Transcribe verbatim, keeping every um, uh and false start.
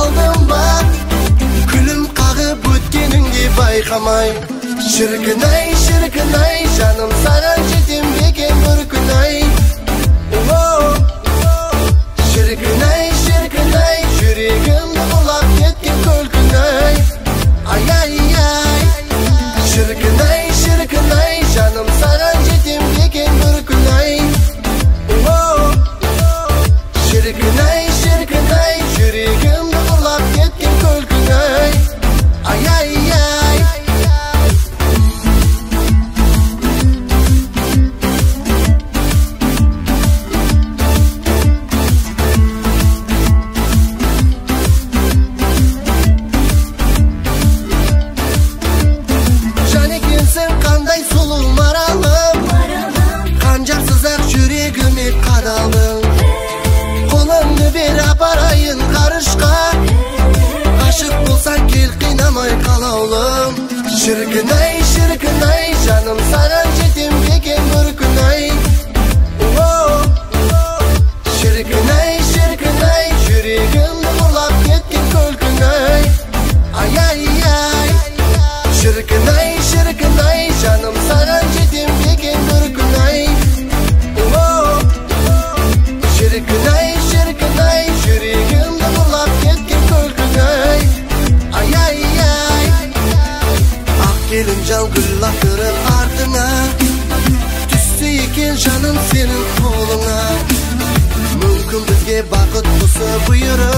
Aldım ba, kúlim qaǵıp ótkenińdi bayqamay. Shírkin-ay, shírkin-ay, janım, saǵan jetem beken bir kún-ay. O, shírkin-ay, shírkin-ay, júregimdi urlap ketken kúlkiń-ay. Ay-ay-ay. Shírkin-ay, shírkin-ay, janım, saǵan jetem beken bir kún-ay. O, shírkin-ay, shírkin-ay, júregimdi urlap ketken kúlkiń-ay. Ay-ay-ay. Jan ekenseń qanday sulıw maralım, qanjarsız-aq júregime qadaldıń. Qolıńdı ber, aparayın ǵarıshqa, ǵashıq bolsań kel qıynamay qalawlım. Shírkin-ay, shírkin-ay, janım, saǵan jetem beken bir kún-ay. O, shírkin-ay, shírkin-ay, júregimdi urlap ketken kúlkiń-ay. Ay-ay-ay. Shírkin-ay, shírkin-ay, janım, saǵan jetem beken bir kún-ay. O, shírkin-ay, shírkin-ay, júregimdi urlap ketken kúlkiń-ay. Ay-ay-ay. Aq kelin jal gúl attırıp artıńa, tússe eken janım seniń qolıńa. Múmkin bizge baxıt qusı buyırıp,